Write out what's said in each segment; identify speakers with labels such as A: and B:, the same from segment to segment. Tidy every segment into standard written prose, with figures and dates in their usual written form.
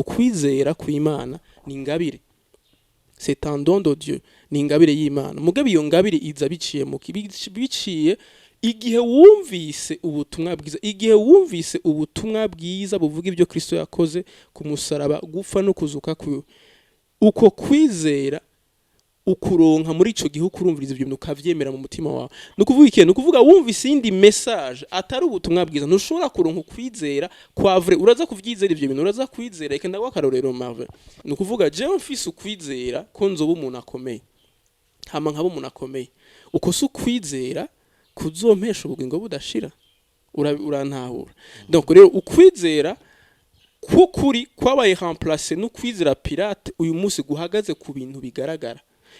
A: Ukwizera kw'Imana ni ingabire, c'est un don de Dieu, ni ingabire y'Imana. Mugabo iyo ngabire iza biciye mu biciye igihe wumvise ubutumwa bwiza, igihe wumvise ubutumwa bwiza buvuga ibyo Kristo yakoze ku musaraba, gupfa no kuzuka kwiwe. Uko kwizera ukuronka muri ico gihe ukurumviriza ibyo bintu, ukavyemera mu mutima wawe. Ni ukuvuga iki? Ni ukuvuga wumvise iyindi message atari ubutumwa bwiza, ntushobora kuronka ukwizera kwa vrai. Uraza kuvyizera ivyo bintu, uraza kwizera. Reka ndaguha akarorero, Marvin. Ni ukuvuga jewe mfise ukwizera ko nzoba umuntu akomeye, hama nkaba umuntu akomeye, uko si ukwizera kuzompesha ubugingo budashira. Urantahura? Donc rero ukwizera k'ukuri kwabaye remplacé n'ukwizera pirate uyu munsi guhagaze ku bintu bigaragara.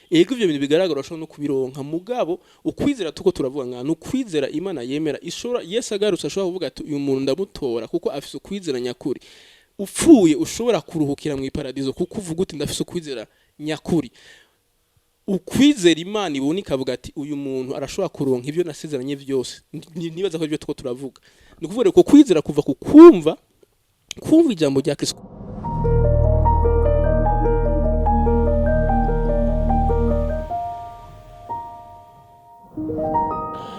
A: Ego, ivyo bintu bigaragara urashobora no kubironka, mugabo ukwizera tuko turavuga nka ni ukwizera Imana yemera, ishobora Yesu agarutse ashobora kuvuga ati: "Uyu muntu ndamutora kuko afise ukwizera nyakuri." Upfuye ushobora kuruhukira mu iparadizo kuko uvuga uti: "Ndafise ukwizera nyakuri." Ukwizera Imana ibona ikavuga ati: "Uyu muntu arashobora kuronka ibyo nasezeranye byose." Nibaza ko ibyo tuko turavuga, ni ukuvuga rero ko kwizera kuva ku kumva, kumva ijambo rya Kristo.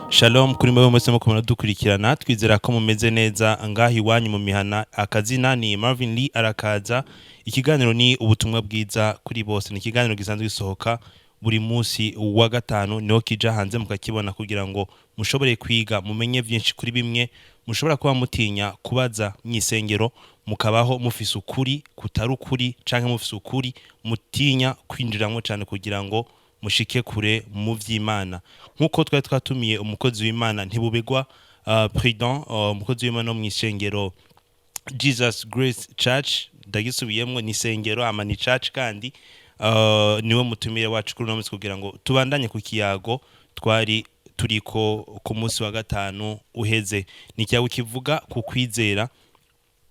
B: Shalom kuri mwe mwese muko muradukurikirana. Twizera ko mumeze neza ngaho iwanyu mu mihana. Akazina ni Marvin Lee arakaza. Ikiganiro ni Ubutumwa Bwiza Kuri Bose. Ni ikiganiro gisanzwe gisohoka buri munsi wa gatanu, niho kija hanze mukakibona, kugira ngo mushobore kwiga, mumenye byinshi kuri bimwe mushobora kuba mutinya kubaza mw'isengero, mukabaho mufise ukuri kutari ukuri, canke mufise ukuri mutinya kwinjiramwo cyane kugira ngo mushike kure mu vy'Imana. Nk'uko twari twatumiye umukozi w'Imana Ntibubegwa Prudent, umukozi w'Imana wo mw'isengero Jesus Grace Church, ndagisubiyemwo, ni isengero ama ni church kandi, niwe mutumire wacu kuri uno munsi kugira ngo tubandanye ku kiyago twari turiko ku munsi wa gatanu uheze. Ni ikiyago kivuga ku kwizera.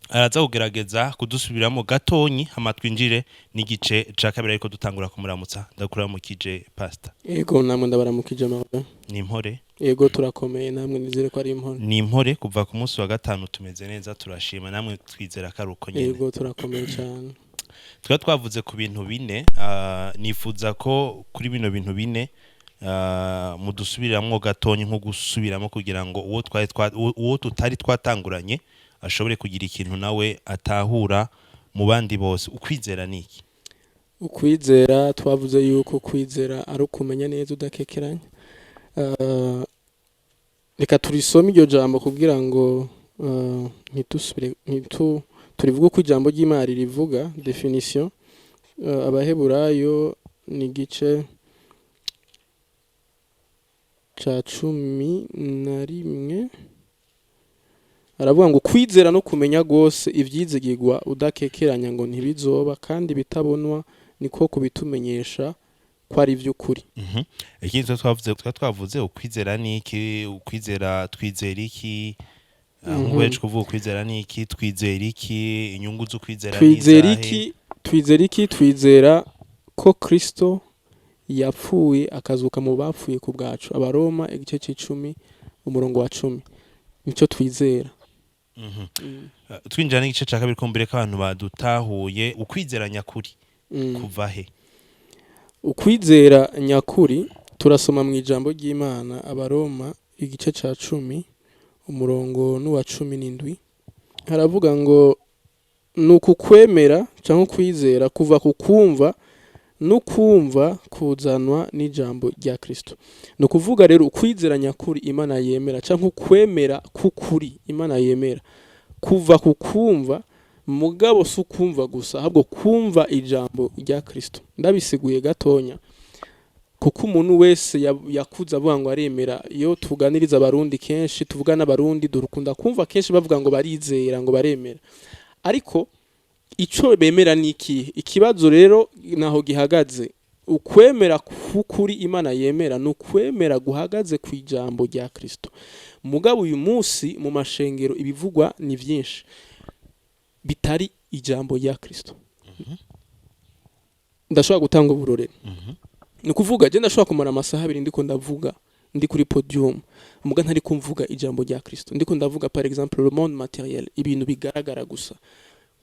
B: Araza kugerageza kudusubiramo gatonyi, hama twinjire n'igice ca kabiri. Ariko dutangura kumuramutsa, ndakuramukije, pastor.
A: Yego, namwe ndabaramukije, Marvin.
B: Ni impore?
A: Yego, turakomeye. Namwe nizere ko ari impore.
B: Ni impore. Kuva ku munsi wa gatanu tumeze neza, turashima. Namwe twizera ko ari uko nyene.
A: Yego, turakomeye cyane.
B: Twari twavuze ku bintu bine. Nifuza ko kuri bino bintu bine mudusubiriramwo gatonyi, nko gusubiramo kugira ngo uwo tutari twatanguranye ashobore kugira ikintu nawe atahura mu bandi bose. Ukwizera ni iki?
A: Ukwizera, twavuze yuko kwizera ari ukumenya neza udakekeranya. Reka turisome iryo jambo kugira ngo ntitusubire turivuge uko ijambo ry'Imana rivuga, définition. Abaheburayo ni igice ca 11, aravuga ngo: "Kwizera no kumenya rwose ivyizigirwa udakekeranya ngo ntibizoba, kandi bitabonwa niko kubitumenyesha ko ari ivy'ukuri."
B: Ikindi twari twavuze ukwizera ni iki, ukwizera twizera iki? Nk'uko yaje kuvuga, ukwizera ni iki, twizera iki, inyungu z'ukwizera ni
A: Twizera
B: izahe?
A: iki? Twizera iki? Twizera ko Kristo yapfuye akazuka mu bapfuye ku bwacu. Abaroma igice c'icumi, umurongo wa 10, nico twizera.
B: Twinjira n'igice ca kabiri, kumbure ko abantu badutahuye. Ukwizera nyakuri kuva he?
A: Ukwizera nyakuri, turasoma mu ijambo ry'Imana, Abaroma igice ca 10, umurongo n'uwa 17, haravuga ngo: "Ni ukukwemera cyangwa kwizera kuva ku kumva, n'ukumva kuzanwa n'ijambo rya Kristo." Ni ukuvuga rero ukwizera nyakuri Imana yemera cyangwa ukwemera k'ukuri Imana yemera kuva ku kumva, mugabo si ukumva gusa, ahubwo kumva ijambo rya Kristo. Ndabisiguye gatonya, kuko umuntu wese yakuze avuga ngo aremera. Iyo tuganiriza Abarundi kenshi, tuvuga n'Abarundi, dukunda kumva kenshi bavuga ngo barizera, ngo baremera, ariko ico bemera ni ikihe? Ikibazo rero naho gihagaze. Ukwemera k'ukuri Imana yemera ni ukwemera guhagaze ku ijambo rya Kristo. Mugabo uyu munsi mu mashengero ibivugwa ni byinshi bitari ijambo rya Kristo. Ndashobora gutanga uburorero. Ni ukuvuga je ndashobora kumara amasaha 2 ndiko ndavuga, ndi kuri podium, muga ntari kumvuga ijambo rya Kristo. Ndiko ndavuga, par exemple, le monde matériel, ibintu bigaragara gusa.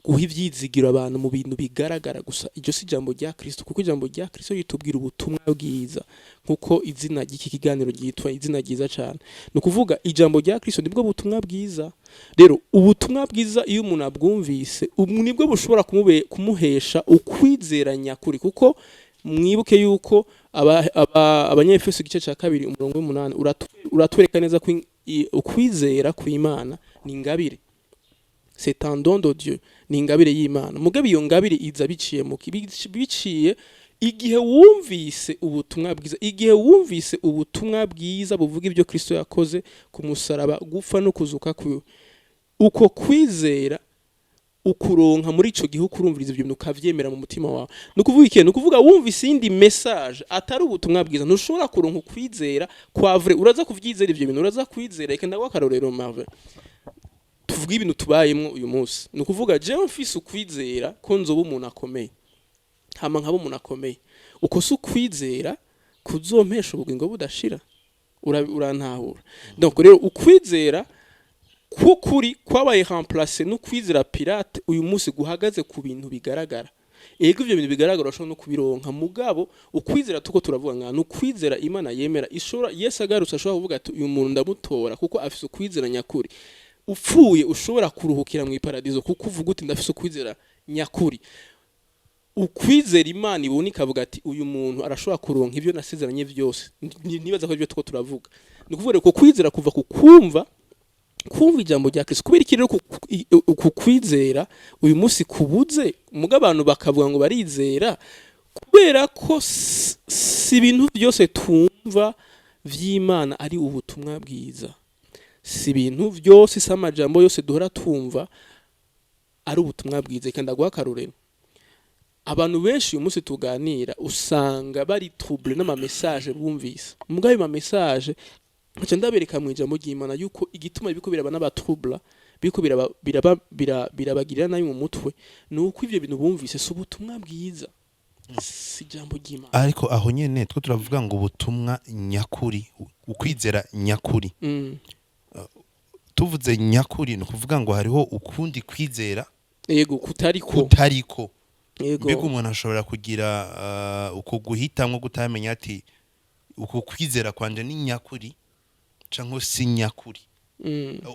A: Guha ivyizigiro abantu mu bintu bigaragara gusa, iryo si ijambo rya Kristo, kuko ijambo rya Kristo ritubwira ubutumwa bwiza, nkuko izina ry'iki kiganiro ryitwa izina ryiza cyane. Ni ukuvuga ijambo rya Kristo nibwo butumwa bwiza. Rero ubutumwa bwiza, iyo umuntu abwumvise, ubu nibwo bushobora kumuhesha ukwizera nyakuri, kuko mwibuke yuko Abanyefeso igice cya 2 umurongo w'8 uratwereka neza ko ukwizera kw'Imana ni ingabire, c'est un don de Dieu, ni ingabire y'Imana. Mugabo iyo ngabire iza biciye mu ki? Biciye igihe wumvise ubutumwa bwiza, igihe wumvise ubutumwa bwiza buvuga ibyo Kristo yakoze ku musaraba, gupfa no kuzuka kwiwe. Uko kwizera ukuronka muri ico gihe ukurumviriza ibyo bintu, ukavyemera mu mutima wawe. Ni ukuvuga iki? Ni ukuvuga wumvise iyindi message atari ubutumwa bwiza, ntushobora kuronka ukwizera kwa vrai. Uraza kuvyizera ivyo bintu, uraza kwizera. Reka ndaguha akarorero, Marvin. Tuvuge ibintu tubayemwo uyu munsi. Ni ukuvuga jewe mfise ukwizera ko nzoba umuntu akomeye, hama nkaba umuntu akomeye, uko si ukwizera kuzompesha ubugingo budashira. Urantahura? Donc rero ukwizera k'ukuri kwabaye remplacé n'ukwizera pirate uyu munsi guhagaze ku bintu bigaragara. Ego, ivyo bintu bigaragara urashobora no kubironka, mugabo ukwizera tuko turavuga nka ni ukwizera Imana yemera, ishobora Yesu agarutse ashobora kuvuga ati: "Uyu muntu ndamutora kuko afise ukwizera nyakuri." Upfuye ushobora kuruhukira mu iparadizo kuko uvuga uti: "Ndafise ukwizera nyakuri." Ukwizera Imana ibona ikavuga ati: "Uyu muntu arashobora kuronka ibyo nasezeranye byose." Nibaza ko ibyo tuko turavuga, ni ukuvuga rero ko kwizera kuva ku kumva ijambo rya Kristo. Kubera iki rero uku kwizera uyu munsi kubuze, muga abantu bakavuga ngo barizera? Kubera ko si ibintu byose twumva vy'Imana ari ubutumwa bwiza. Si ibintu byose, si amajambo yose duhora twumva ari ubutumwa bwiza. Reka ndaguha akarorero. Abantu benshi uyu munsi tuganira usanga bari troublé n'ama message bumvise. Mugabo ayo ma message nkaca ndabereka mu ijambo ry'Imana yuko igituma biriko biraba n'abatroubla, biriko birabagirira nabi mu mutwe, ni uko ivyo bintu bumvise si ubutumwa bwiza, si ijambo ry'Imana.
B: Ariko aho nyene two turavuga ngo ubutumwa nyakuri, ukwizera nyakuri. Tuvuze nyakuri, ni ukuvuga ngo hariho ukundi kwizera
A: Yego, kutariko.
B: Kutariko.
A: Yego.
B: Mbega umuntu ashobora kugira uko guhitamwo kutamenya ati: "Uku kwizera kwanje ni nyakuri canke si nyakuri"?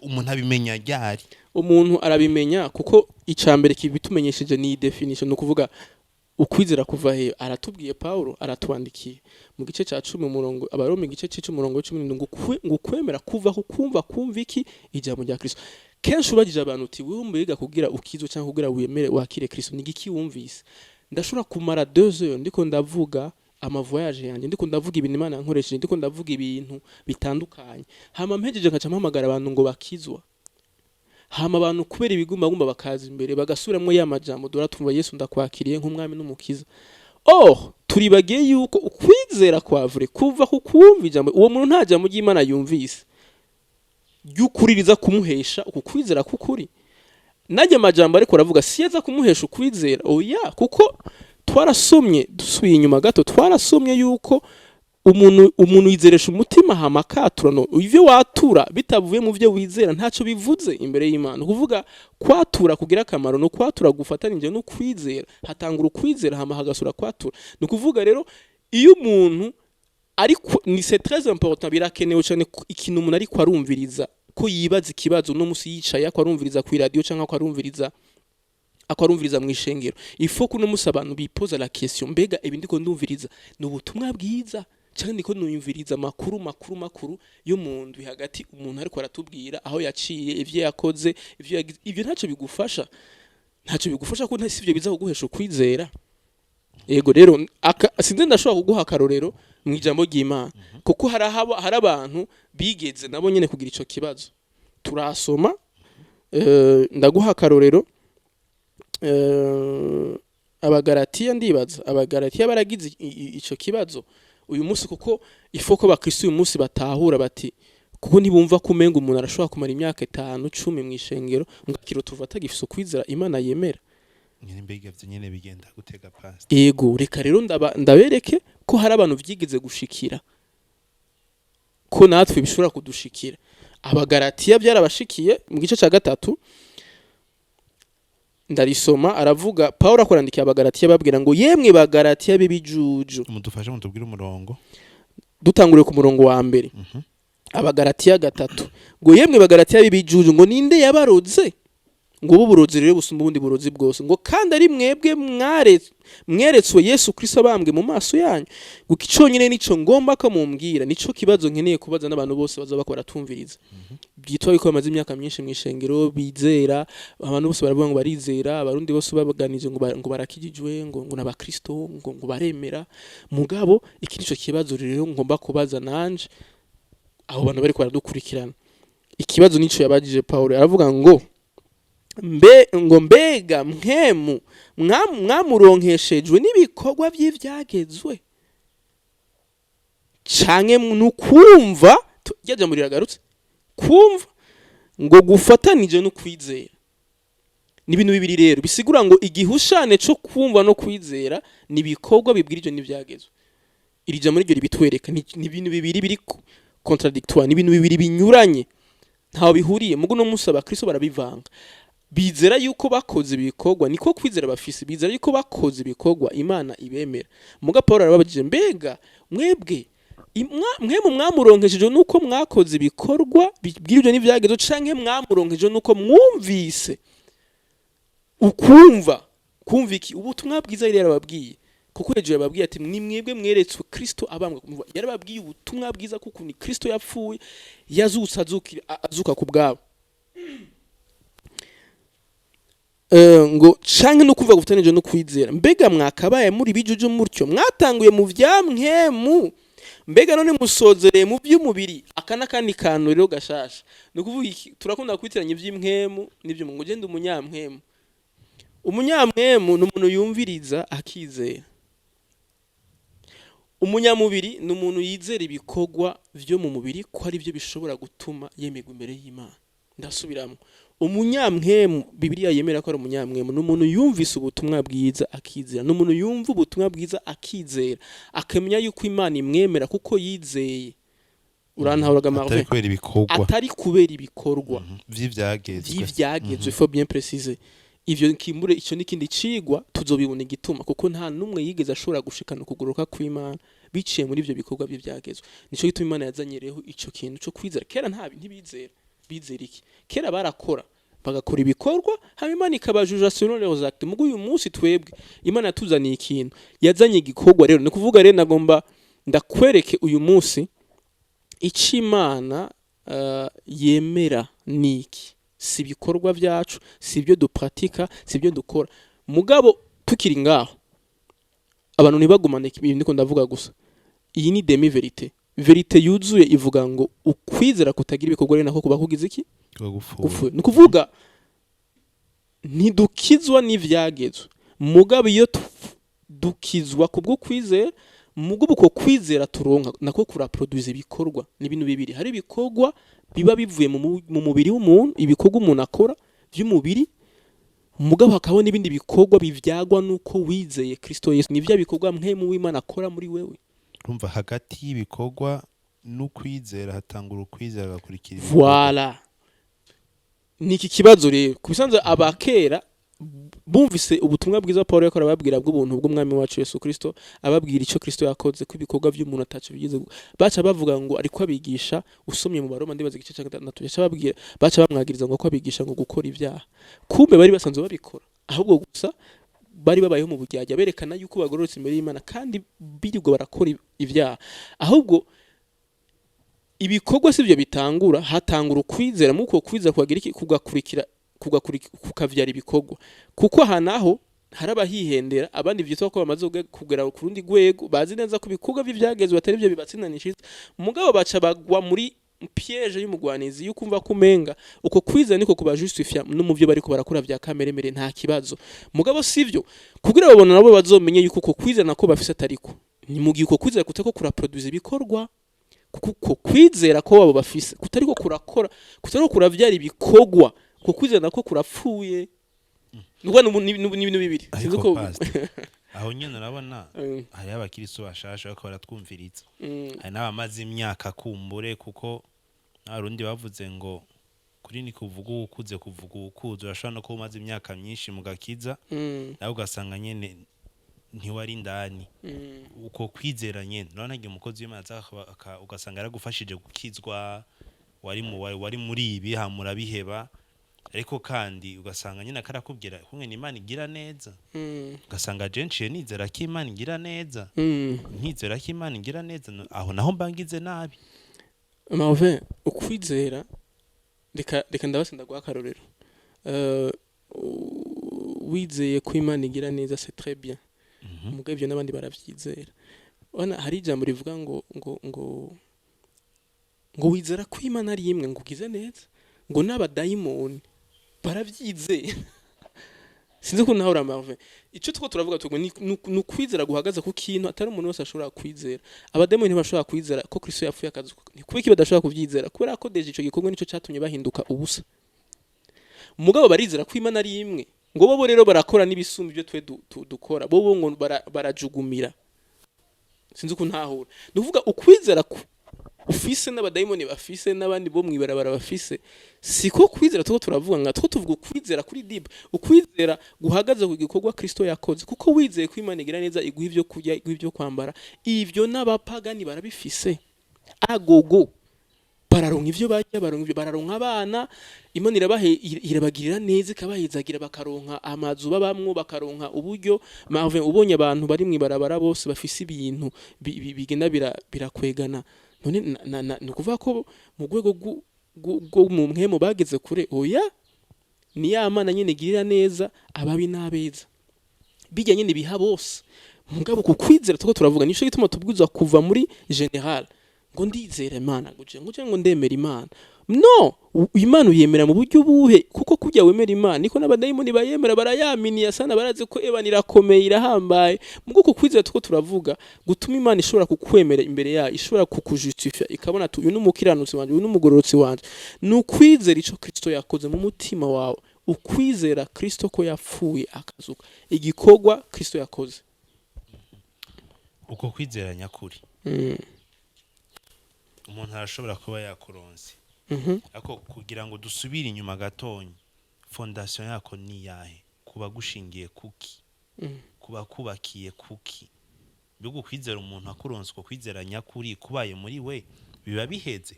B: Umuntu abimenya ryari?
A: Umuntu arabimenya kuko icambere kibitumenyesheje ni définition. Ni ukuvuga ukwizera kuva he? Aratubwiye, Paulo aratwandikiye mu gice ca 10 umurongo, Abaroma igice c'10 umurongo w'17, ngo ukwemera kuva ku kumva. Kumva iki? Ijambo rya Kristo. Kenshi ubagije abantu uti: "Wewe mbega kugira ukizwe cyangwa kugira wemere wakire Kristo, ni igiki wumvise?" Ndashobora kumara 2 heures ndiko ndavuga ama voyage yanjye, ndiko ndavuga ibintu Imana yankoresheje, ndiko ndavuga ibintu bitandukanye, hama mpejeje nkaca mpamagara abantu ngo bakizwa. Hama abantu kubera ibigumbagumba bakaza imbere, bagasubiramwo ya majambo dora tumva: "Yesu, ndakwakiriye nk'umwami n'umukiza." Oh, turibagiye yuko ukwizera kwa vrai kuva ku kumva ijambo. Uwo muntu nta jambo ry'Imana yumvise ry'ukuri riza kumuhesha uku kwizera k'ukuri. Najya amajambo ariko aravuga si yaza kumuhesha ukwizera, oya. Kuko twarasomye, dusubiye inyuma gato, twarasomye yuko umuntu yizeresha umutima hama akatura. No ivyo watura bitavuye mu byo wizera ntacyo bivuze imbere y'Imana. Kuvuga kwatura kugira akamaro no kwatura gufatanije no kwizera. Hatangura ukwizera, hama hagasura kwatura. Ni ukuvuga rero iyo umuntu ariko ni c'est très important, birakenewe cyane ikintu umuntu ariko arumviriza ko yibaza ikibazo. No musi yicaye ako arumviriza ku radio cyangwa ako arumviriza mu ishengero, il faut ko uno musi abantu bipoza la question: "Mbega ibi ndiko ndumviriza ni ubutumwa bwiza, cyangwa ndiko nuyumviriza amakuru makuru yo mu ndwi hagati?" Umuntu ariko aratubwira aho yaciye, ivyo yakoze, ivyo yagize, ivyo ntacyo bigufasha, ntacyo bigufasha, ko si ivyo biza kuguhesha ukwizera. Yego, rero sinzi, ndashobora kuguha akarorero mu ijambo ry'Imana, kuko hari abantu bigeze nabo nyene kugira ico kibazo. Turasoma, ndaguha akarorero, Abagaratiya. Ndibaza Abagaratiya baragize ico kibazo uyu munsi, kuko ifo ko bakristo uyu munsi batahura bati, kuko ntibumva ko umenga umuntu arashobora kumara imyaka 5, 10 mu ishengero ngo akiro tuva atagifise ukwizera Imana yemera.
B: Nyene mbega ivyo nyene bigenda gutega, pastor?
A: Ego, reka rero ndabereke ko hari abantu vyigeze gushikira, ko natwe bishobora kudushikira. Abagaratiya byarabashikiye mu gice ca 3. Ndarisoma. Aravuga, Paul akorandikiye Abagalatiya, babwira ngo: "Yemwe Bagalatiya b'ibijuju."
B: Mudufashe mutubwire umurongo.
A: Dutanguriye ku murongo wa mbere. Abagalatiya 3, ngo: "Yemwe Bagalatiya b'ibijuju, ngo ninde yabaroze?" Ngo ubu burozi rero busumba ubundi burozi bwose. Ngo kandi ari mwebwe mweretswe Yesu Kristo abambwe mu maso yanyu. Ngo iki conyine nico ngomba ko mumbwira, nico kibazo nkeneye kubaza n'abantu bose bazoba bakora tumviriza, byitwa yuko bamaze imyaka myinshi mu ishengero, bizera. Abantu bose baravuga ngo barizera, Abarundi bose babaganije ngo ngo barakijijwe, ngo n'abakristo, ngo baremera. Mugabo iki nico kibazo rero ngomba kubaza nanje abo bantu bariko baradukurikirana. Ikibazo nico yabajije Paul, aravuga ngo mbe, ngo mbega mpwemu mwamuronkeshejwe n'ibikorwa vy'ivyagezwe, canke nukumva? Rya jambo riragarutse, kumva ngo gufatanije no kwizera. Ni ibintu bibiri rero bisigura ngo igihushane co kumva no kwizera ni ibikorwa bibwirijwe n'ivyagezwe. Iri jambo niryo ribitwereka. Ni ibintu bibiri biri contradictoire, ni ibintu bibiri binyuranye, ntaho bihuriye. Mugo no munsi abakristo barabivanga. Bizera yuko bakoze ibikorwa, niko kwizera bafise, bizera yuko bakoze ibikorwa Imana ibemera. Muga Paul arababajije: mbega mwebwe mwemu mwamuronkesheje nuko mwakoze ibikorwa bibwirijwe n'ivyagezwe, canke mwamuronkeje nuko mwumvise? Ukumva, kumva iki? Ubutumwa bwiza. Yari yarababwiye, kuko hejuru yababwiye ati: "Ni mwebwe mweretswe Kristo abambwa." Yarababwiye ubutumwa bwiza, kuko ni Kristo yapfuye, yazutse, azuka ku bwabo. Ngo canke no kumva gufatanije no kwizera. Mbega mwakabaye muri bijuju mutyo? Mwatanguye mu vya mpwemu, mbega none musozereye mu by'umubiri? Aka n'akandi kantu rero gashasha. Ni ukuvuga iki? Turakunda kwitiranya iby'impwemu n'iby'umuntu, ngo ugende umunyamwemu. Umunyamwemu ni umuntu yumviriza akizera. Umunyamubiri ni umuntu yizera ibikorwa vyo mu mubiri, ko ari byo bishobora gutuma yemerwa imbere y'Imana. Ndasubiramo: umunyamwemu Bibiliya yemera ko ari umunyamwemu ni umuntu yumvise ubutumwa bwiza akizera, ni umuntu yumva ubutumwa bwiza akizera, akamenya yuko Imana imwemera kuko yizeye. Urantahuraga,
B: atari
A: Marvin?
B: kubera ibikorwa.
A: Atari kubera ibikorwa
B: vy'ivyagezwe.
A: Vy'ivyagezwe, faut bien préciser ivyo. Kimbure ico n'ikindi cigwa, tuzobibona igituma, kuko nta numwe yigeze ashobora gushikana ukugoroka kw'Imana biciye muri ivyo bikorwa by'ivyagezwe. Nico gituma Imana yazanye rero ico kintu co kwizera. Kera nta ntibizera, bizera iki? Kera barakora, bagakora ibikorwa, hanyuma Imana ikabajuja selon leurs actes. Mugo uyu munsi twebwe Imana yatuzaniye ikintu, yazanye igikorwa. Rero ni kuvuga rero, nagomba ndakwereke uyu munsi ico Imana yemera niki. Si ibikorwa byacu, si ibyo dupratika, si ibyo dukora. Mugabo tukiri ngaho, abantu ntibagumane ibintu ndiko ndavuga gusa. Iyi ni demi vérité. Vérité yuzuye ivuga ngo ukwizera kutagira ibikorwa rero nako kuba kugize iki?
B: Kuba gupfuye.
A: Gupfuye. Ni ukuvuga ntidukizwa n'ivyagezwe, mugabo iyo dukizwa kubwo kwizera. Mugabo uko kwizera turonka nako kuraproduza ibikorwa. Ni ibintu bibiri: hari ibikorwa biba bivuye mu mubiri w'umuntu, ibikorwa umuntu akora by'umubiri, mugabo hakabaho n'ibindi bikorwa bivyagwa nuko wizeye Kristo Yesu. Ni vya bikorwa mpwemu w'Imana akora muri wewe.
B: Urumva, hagati y'ibikorwa n'ukwizera hatangura ukwizera, hagakurikira ibikorwa.
A: Voilà, ni iki kibazo rero. Ku bisanzwe abakera bumvise ubutumwa bwiza Paul yariko arababwira bw'ubuntu bw'umwami wacu Yesu Kristo, ababwira icyo Kristo yakoze, ko ibikorwa by'umuntu ataco bigeze, baca bavuga ngo ariko abigisha. Usomye mu Baroma, ndibaza igice cya gatandatu, yaca babwira, baca bamwagiriza ngo ko abigisha ngo gukora ibyaha. Kumbe bari basanzwe babikora, ahubwo gusa bari babayeho mu buryarya, berekana yuko bagororotse imbere y'Imana kandi birirwa barakora ibyaha. Ahubwo ibikorwa sivyo bitangura, hatangura ukwizera. Muri uko kwizera kukagira iki? Kugakurikira, kukavyara ibikorwa. Kuko aha naho hari abahihendera, abandi vyitwa ko bamaze kugera ku rundi rwego, bazi neza ko ibikorwa vy'ivyagezwe atari vyo bibatsindanishiriza, mugabo baca bagwa muri piège y'umugwanizi yukumva ko umenga uko kwizera niko kubajustifia no mu byo bariko barakora vya kameremere, nta kibazo. Mugabo sivyo. Kugira babona nabo bazomenye yuko uko kwizera nako bafise atariko, ni mu gihe uko kwizera kutako kuraproduza ibikorwa, kuko uko kwizera ko babo bafise kutariko kurakora, kutariko kuravyara ibikorwa, uko kwizera nako kurapfuye. Nukuvuga ni ibintu bibiri. Sinzi
B: Ariko
A: uko
B: Pastor, aho nyene urabona hariho abakiristo bashasha bariko baratwumviriza, hari n'abamaze imyaka kumbure, kuko n'Abarundi bavuze ngo Kuri ni kuvuga uwukuze, kuvuga uwukuze. Urashobora no kuba umaze imyaka myinshi mu gakiza, nawe ugasanga nyene ntiwari indani. Uko kwizera nyene, urabona igihe umukozi w'Imana aza ugasanga yaragufashije gukizwa, wari muri ibi, hama urabiheba, ariko kandi ugasanga nyine akarakubwira kumwe ni Imana igira neza. Ugasanga je nciye nizera ko Imana igira neza, nkizera ko Imana igira neza, aho naho mba ngize nabi.
A: Marvin, ukwizera, reka ndabase ndaguha akarorero. Wizeye ko Imana igira neza, c'est très bien. Mugabo ibyo n'abandi baravyizera. Urabona hari ijambo rivuga ngo wizera ko Imana ari imwe, ngo ugize neza, ngo n'abadayimoni baravyizera. Sinzi ko nawe Marvin, ico two turavuga tugo ni ukwizera guhagaze ku kintu atari umuntu wese ashobora kwizera. Abadayimoni ntibashobora kwizera ko Kristo yapfuye akazuka. Ni kubera iki badashobora kuvyizera? Kubera ko déjà ico gikorwa nico catumye bahinduka ubusa. Mugabo barizera ko Imana ari imwe, ngo bobo rero barakora n'ibisumba ibyo twe dukora. Bobo ngo barajugumira. Sinzi uko ntahura. Ni ukuvuga ukwizera ufise n'abadayimoni bafise n'abandi bo mwibarabara bafise, siko kwizera tuko turavuga. Nka two tuvuga ukwizera kuri deep, ukwizera guhagaze ku gikorwa Kristo yakoze. Kuko wizeye ko Imana igira neza, iguha ibyo kurya, iguha ibyo kwambara, ivyo n'abapagani barabifise agogo, bararonka ivyo barya, baronka ivyo, bararonka abana. Imana irabahe, irabagirira neza, ikabahezagira, bakaronka amazu babamwo, bakaronka uburyo. Marvin, ubonye abantu bari mwibarabara bose bafise ibintu bigenda birakwegana, none ni ukuvuga ko mu rwego rwo mu mpwemu bageze kure? Oya, ni ya Mana nyene igirira neza ababi n'abeza, bijya nyene biha bose. Mugabo ku kwizera tuko turavuga, nico gituma tubwirizwa kuva muri général, ngo ndizera Imana, ngo ndemera Imana. No Imana uyemera mu buryo buhe? Kuko kujya wemera Imana niko n'abadayimoni bayemera, barayaminiye sana, barazi ko eba irakomeye, irahambaye. Mugo ku kwizera tuko turavuga gutuma Imana ishobora kukwemera imbere yayo, ishobora kukujustifia, ikabona ati uyu ni umukiranutsi wanje, uyu ni umugororotsi wanje, ni ukwizera ico Kristo yakoze mu mutima wawe, ukwizera Kristo ko yapfuye akazuka, igikorwa Kristo yakoze.
B: Uko kwizera nyakuri, umuntu arashobora kuba yakuronse, ariko kugira ngo dusubire inyuma gatonya, fondation yako ni yahe? Kuba gushingiye kuki? Kuba kubakiye kuki? Mbega ukwizera umuntu akuronse, uko kwizera nyakuri kubaye muri we, biba biheze,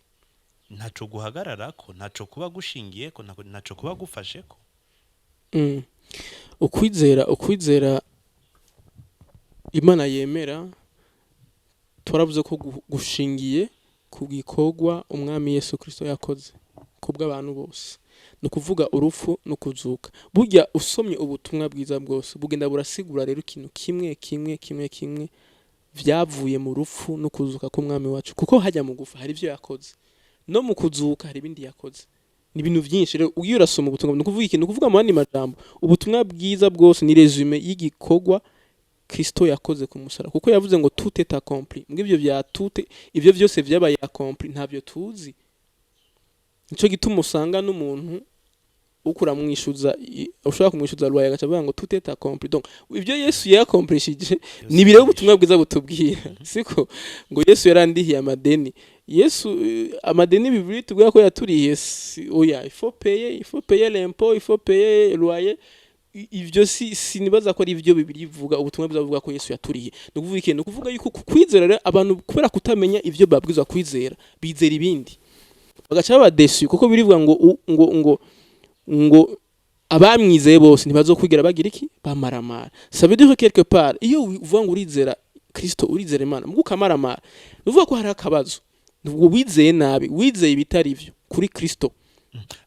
B: ntaco guhagararako, ntaco kuba gushingiyeko, ntaco kuba gufasheko?
A: Ukwizera Imana yemera, twaravuze ko gushingiye ku gikorwa Umwami Yesu Kristo yakoze kubw'abantu bose, ni ukuvuga urupfu no kuzuka. Burya usomye ubutumwa bwiza bwose, bugenda burasigura rero ikintu kimwe kimwe kimwe kimwe vyavuye mu rupfu no kuzuka k'Umwami wacu. Kuko hajya mu gufa hari ivyo yakoze, no mu kuzuka hari ibindi yakoze. Ni ibintu vyinshi. Rero ugiye urasoma ubutumwa, ni ukuvuga ikintu, ni ukuvuga mu yandi majambo, ubutumwa bwiza bwose ni résumé y'igikorwa Kristo yakoze ku musaraba, kuko yavuze ngo tout est accompli. Mbwo ivyo vya tout, ivyo vyose vyabaye accompli, ntavyo tuzi. Nico gituma usanga n'umuntu ukura mwishuza, ushobora kumwishuza loyer, agaca avuga ngo tout est accompli. Donc ivyo Yesu yaccomplishije ni bireba ubutumwa bwiza butubwira, siko ngo Yesu yarandihiye amadeni. Yesu, amadeni Bibiliya itubwira ko yaturiye, oya, il faut payer, il faut payer l'impôt, il faut payer loyer. Ivyo si sinibaza ko ari ivyo Bibiliya ivuga. Ubutumwa bwiza buvuga ko Yesu yaturiye. Ni ukuvuga iki? Ni ukuvuga yuko ku kwizera rero, abantu kubera kutamenya ivyo babwirizwa kwizera, bizera ibindi, bagaca baba déçus, kuko birivuga ngo ngo abamwizeye bose ntibazokwigera bagira iki? Bamaramara. Ça veut dire que quelque part, iyo uvuga ngo urizera Kristo, urizera Imana, mugo ukamaramara, ni ukuvuga ko hari akabazo. Ubwo wizeye nabi, wizeye ibitari ivyo kuri Kristo.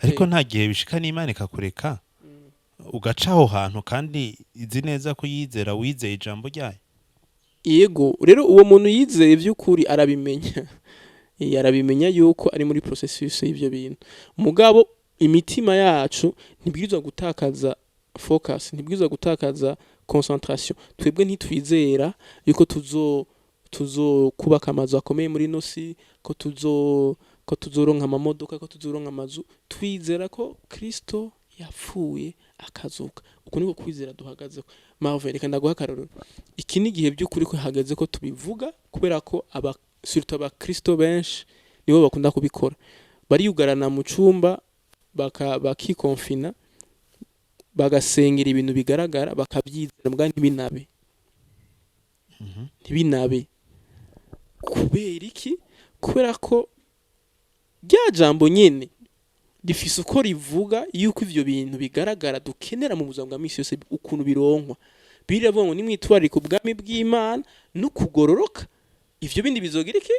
B: Ariko nta gihe bishika n'Imana ikakureka ugaca aho hantu, kandi izi neza ko yizera, wizeye ijambo ryayo?
A: Yego, rero uwo muntu yizeye by'ukuri arabimenya. Arabimenya yuko ari muri processus y'ivyo bintu. Mugabo imitima yacu ntibwirizwa gutakaza focus, ntibwirizwa gutakaza concentration. Twebwe ntitwizera yuko tuzokubaka amazu akomeye muri ino si, ko tuzoronka amamodoka, ko tuzoronka amazu. Twizera ko Kristo yapfuye akazuka. Uku niko kwizera duhagazeho. Marvin, reka ndaguha akarorero. Iki ni igihe by'ukuri ko hageze ko tubivuga, kubera ko aba surtout abakristo benshi nibo bakunda kubikora, bariyugarana mu cumba. Bakikonfina, bagasengera ibintu bigaragara, bakabyizera, mbwa ntibinabe. Ntibinabe kubera iki? Kubera ko rya jambo nyene rifise uko rivuga yuko ivyo bintu bigaragara dukenera mu buzima bwa misi yose, ukuntu bironkwa. Biravuga ngo nimwitwararika ubwami bw'Imana no kugororoka, ivyo bindi bizogira iki?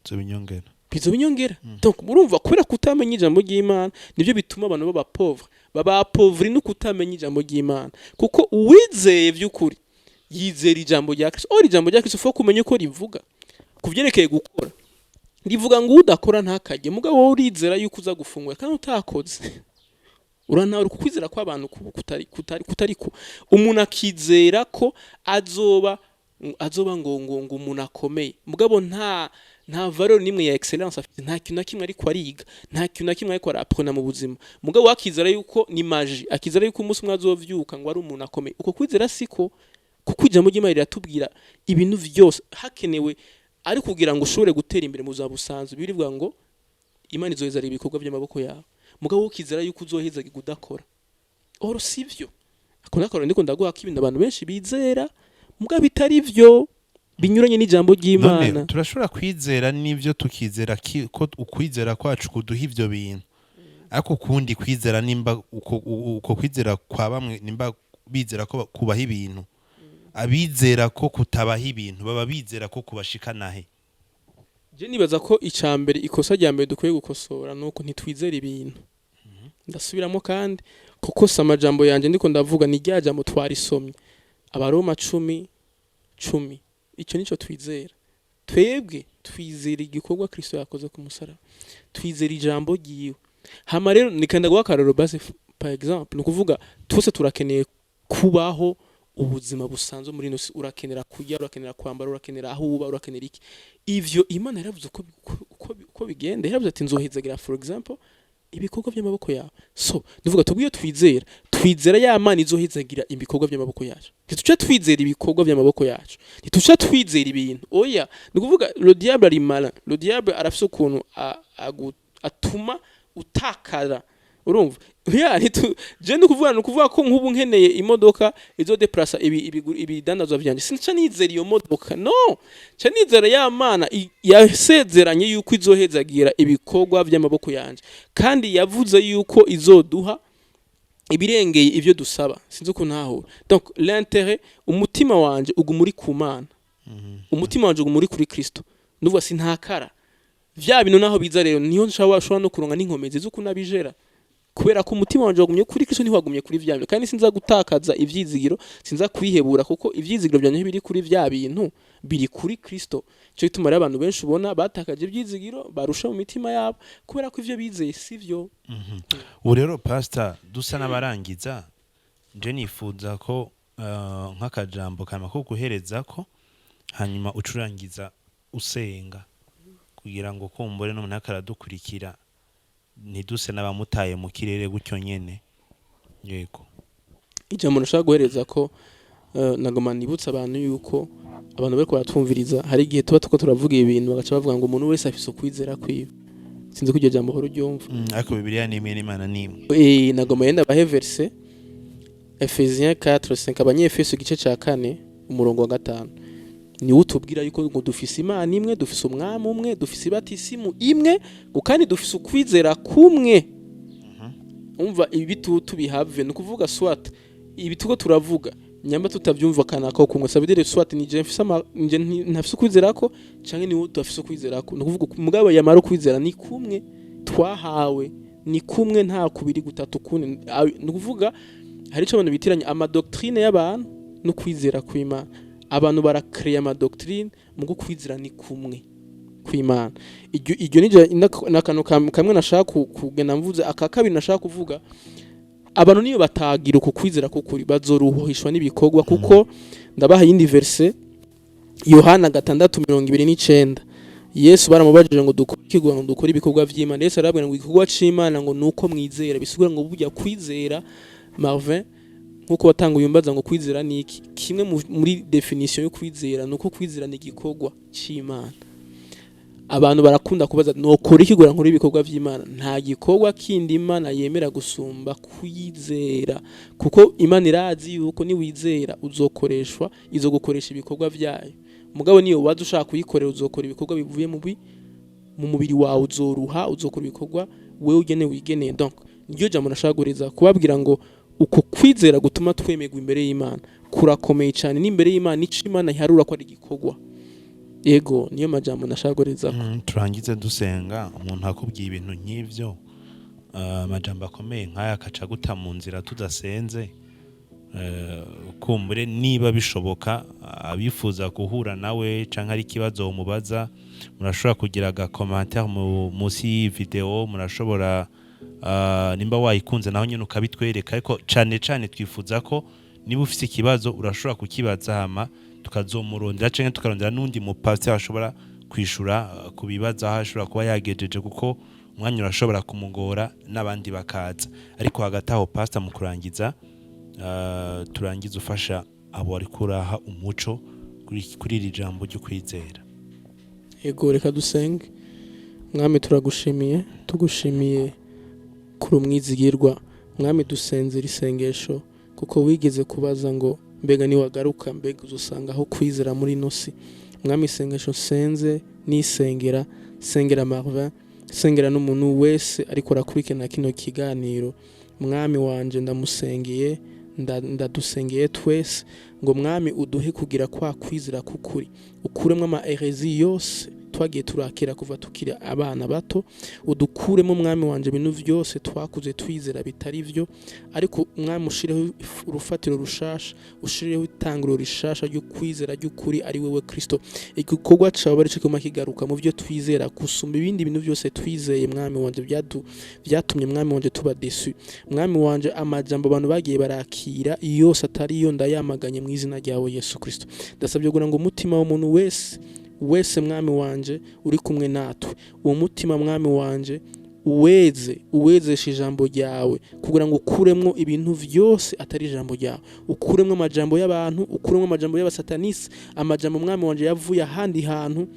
B: Zobinyongera.
A: Bizoba inyongera. Donc murumva, kubera kutamenya ijambo ry'Imana, nibyo bituma abantu baba pauvre, baba pauvre no kutamenya ijambo ry'Imana, kuko uwizeye vy'ukuri yizera ijambo rya Kristo. Or ijambo rya Kristo, faut kumenya uko rivuga ku vyerekeye gukora. Rivuga ngo udakora ntakarye, mugabo wowe urizera yuko uza gufungura kandi utakoze. Uranawe kukwizera kw'abantu kutari ko umuntu akizera ko azoba ngo umuntu akomeye, mugabo nta valeur nimwe ya excellence afite, nta kintu na kimwe ariko ariga, nta kintu na kimwe ariko araprena mu buzima, mugabo akizera yuko ni magie, akizera yuko umunsi umwe azovyuka ngo ari umuntu akomeye. Uko kwizera siko, kuko ijambo ry'Imana riratubwira ibintu vyose hakenewe ari kugira ngo ushobore gutera imbere mu buzima busanzwe. Birivuga ngo Imana izoheza ibikorwa by'amaboko yawe, mugabo ukizera yuko uzoheza udakora. Or sivyo. Ako nakora ndiko ndaguha ko ibintu abantu benshi bizera mugabo bitari vyo, binyuranye n'ijambo ry'Imana.
B: None turashobora kwizera n'ivyo tukizera ko ukwizera kwacu kuduha ivyo bintu, ariko ukundi kwizera, nimba uko kwizera kwa bamwe, nimba bizera ko kubaha ibintu, abizera ko kutabaha ibintu baba bizera ko kubashikana he?
A: Je nibaza ko icambere, ikosa rya mbere dukwiye gukosora nuko ntitwizera ibintu. Ndasubiramo kandi, kuko si amajambo yanje ndiko ndavuga, ni rya jambo twarisomye, Abaroma 10:10. Icyo nico twizera twebwe. Twizera igikorwa Kristo yakoze ku musaraba, twizera ijambo ryiwe. Hama rero nikenda guha akarorero base, par exemple, ni ukuvuga twese turakeneye kubaho ubuzima busanzwe muri ino si. Urakenera kurya, urakenera kwambara, urakenera aho uba, urakenera iki. Ivyo Imana yaravuze uko bigenda. Yaravuze ati nzohezagira, for example, ibikorwa by'amaboko yawe. So ndavuga tubwiye, twizera ya Mana izohezagira ibikorwa by'amaboko yacu. Ntituca twizera ibikorwa by'amaboko yacu, ntituca twizera ibintu, oya. Ni ukuvuga le diable ari malin, le diable arafise ukuntu atuma utakara. Urumva ya je ni ukuvuga ko nk'ubu nkeneye imodoka izodeplasa ibidandazwa vyanje, sinca nizera iyo modoka, no ca nizera ya Mana yasezeranye yuko izohezagira ibikorwa by'amaboko yanje, kandi yavuze yuko izoduha ibirengeye ivyo dusaba. Sinzi ukuntu ntahura. Donc l'intérêt, umutima wanje uguma uri ku Mana, umutima wanje uguma uri kuri Kristo. Nuvuga sintakara vya bintu naho biza. Rero niyo nshobora no kuronka n'inkomezi z'ukuntu abijera, kubera ko umutima wanje wagumye kuri Kristo, ntiwagumye kuri vya bintu. Kandi sinza gutakaza ivyizigiro, sinza kwihebura, kuko ivyizigiro vyanje ntibiri kuri vya bintu, biri kuri Kristo. Cyo gituma rero abantu benshi ubona batakaje ivyizigiro, barusha mu mitima yabo, kubera ko ivyo bizeye sivyo.
B: Ubu rero, pastor, dusa n'abarangiza, nje nifuza ko nk'akajambo kama ko guhereza ko hanyuma ucurangiza usenga, kugira ngo kumbure n'umuntu akaradukurikira ntiduse n'abamutaye mu kirere gutyo nyene. Yego.
A: Ijambo nashaka guhereza ko nagoma nibutsa abantu yuko abantu bariko baratwumviriza, hari igihe tuba tuko turavuga ibintu bagaca bavuga ngo umuntu wese afise ukwizera kwiwe. Sinzi ko iryo jambo uhora uryumva.
B: Ariko Bibiliya ni imwe n'Imana ni imwe.
A: Nagoma yenda bahe verset Ephésiens 4:5, Abanyefeso igice ca 4 umurongo wa 5, niwo utubwira yuko ngo dufise Imana imwe, dufise Umwami umwe, dufise ibatisimu imwe, ngo kandi dufise ukwizera kumwe. Umva, ibi bitutu bihave, ni ukuvuga soit ibi tuko turavuga nyamba tutavyumva kanaka kumwe, ça veut dire soit ni je mfise nje ntafise ukwizera ko, canke ni wowe udafise ukwizera ko. Ni ukuvuga mugabo yamara ukwizera ni kumwe twahawe, ni kumwe, nta kubiri gutatu kune. Ni ukuvuga hari ico abantu bitiranya ama doctrine y'abantu no kwizera kw'Imana. Abantu barakreya ama doctrine, mugo kwizera ni kumwe kw'Imana. Iryo ni n'akantu kamwe nashaka kugenda mvuze. Aka kabiri nashaka kuvuga, abantu niyo batagira uku kwizera kukuri bazoruhishwa n'ibikorwa, kuko ndabaha yindi verset, Yohana 6:29. Yesu baramubajije ngo dukore iki ngo dukore ibikorwa vy'Imana? Yesu arababwira ngo igikorwa c'Imana ngo nuko mwizera. Bisigura ngo burya kwizera, Marvin, nkuko watanga uyumbaza ngo kwizera ni iki, kimwe muri définition yo kwizera nuko kwizera ni igikorwa c'Imana. Abantu barakunda kubaza: "Nokora iki kugira nkore ibikorwa vy'Imana?" Nta gikorwa kindi Imana yemera gusumba kwizera, kuko Imana irazi yuko niwizera uzokoreshwa, izogukoresha ibikorwa vyayo. Mugabo niyo waza ushaka kuyikorera, uzokora ibikorwa bivuye mu mubiri wawe, uzoruha, uzokora ibikorwa wewe ugene wigeneye. Donc niryo jambo nashaka guhuriza kubabwira, ngo uko kwizera gutuma twemerwa imbere y'Imana kurakomeye cyane, n'imbere y'Imana ico Imana iharura ko ari igikorwa. Yego, niyo majambo nashaka guhuriza.
B: Turangize dusenga. Umuntu akubwiye ibintu nk'ivyo, amajambo akomeye nk'aya, akaca guta mu nzira tudasenze, kumbure niba bishoboka, abifuza guhura nawe canke ari ikibazo umubaza, murashobora kugira aga commentaire munsi y'iyi video. Murashobora, nimba wayikunze naho nyine ukabitwereka, ariko cane cane twifuza ko niba ufise ikibazo urashobora kukibaza, hama tukazomurondera canke tukarondera n'undi mupasiteri ashobora kwishura ku bibazo aho ashobora kuba yagejeje, kuko umwanya urashobora kumugora n'abandi bakaza. Ariko hagati aho, pastor, mu kurangiza, turangiza ufasha abo ariko uraha umuco kuri iri jambo ryo kwizera.
A: Yego, reka dusenge. Mwami, turagushimiye, tugushimiye kuri umwizigirwa. Mwami, dusenze iri sengesho kuko wigeze kubaza ngo: "Mbega niwagaruka, mbega uzusanga aho kwizera muri ino si?" Mwami, isengesho nsenze nisengera, sengera Marvin, sengera n'umuntu wese ariko arakurikirana kino kiganiro. Mwami wanje, ndamusengeye, ndadusengeye twese ngo Mwami uduhe kugira kwa kwizera k'ukuri, ukuremo ama hérésies yose twagiye turakira kuva tukiri abana bato, udukuremo, Mwami wanje, ibintu byose twakuze twizera bitari byo. Ariko Mwami, ushireho urufatiro rushasha, ushireho itanguro rishasha ryo kwizera ry'ukuri, ari wewe Kristo. Igikorwa cawe ari cyo kiguma kigaruka mu byo twizera gusumba ibindi bintu byose twizeye. Mwami wanje, byatumye, Mwami wanje, tuba déçus. Mwami wanje, amajambo abantu bagiye barakira yose atari yo, ndayamaganye mu izina ryawe Yesu Kristo. Ndasabye kugira ngo umutima w'umuntu wese wese, Mwami wanje, uri kumwe natwe, uwo mutima, Mwami wanje, uweze, uwezeshe ijambo ryawe, kugira ngo ukuremwo ibintu vyose atari ijambo ryawe, ukuremwo amajambo y'abantu, ukuremwo amajambo y'abasatanisi, amajambo, Mwami wanje, yavuye ahandi hantu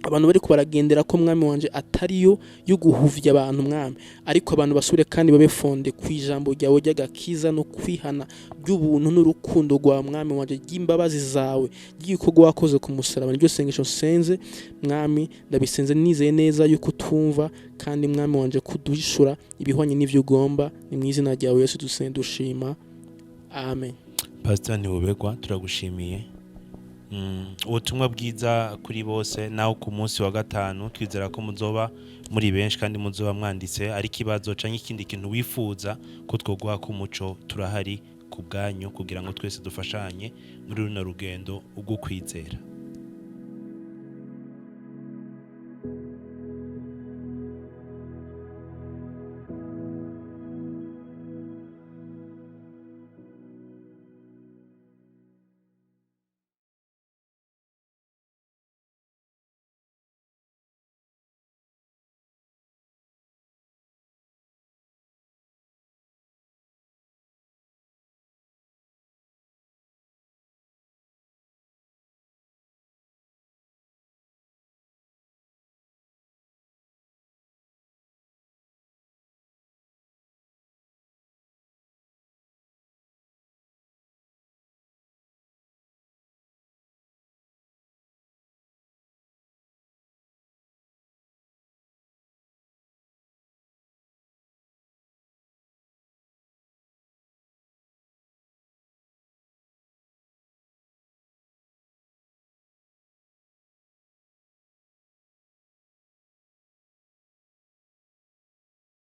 A: abantu bari baragendera ko, Mwami wanje, atariyo yo guhuvya abantu, Mwami. Ariko abantu basubire kandi babe fondés ku ijambo ryawe ry'agakiza no kwihana, ry'ubuntu n'urukundo rwawe, Mwami wanje, ry'imbabazi zawe, ry'igikorwa wakoze ku musaraba. Niryo sengesho nsenze, Mwami. Ndabisenze nizeye neza yuko utumva kandi, Mwami wanje, kuduhishura ibihwanye n'ivyo ugomba. Ni mu izina ryawe Yesu dusenze dushima, amen.
B: Pastor Ntibubegwa, turagushimiye. Ubutumwa bwiza kuri bose. Naho ku munsi wa gatanu twizera ko muzoba muri benshi kandi muzoba mwanditse, ari ikibazo canke ikindi kintu wifuza ko twoguha ku muco, turahari ku bwanyu kugira ngo twese dufashanye muri runo rugendo rwo kwizera.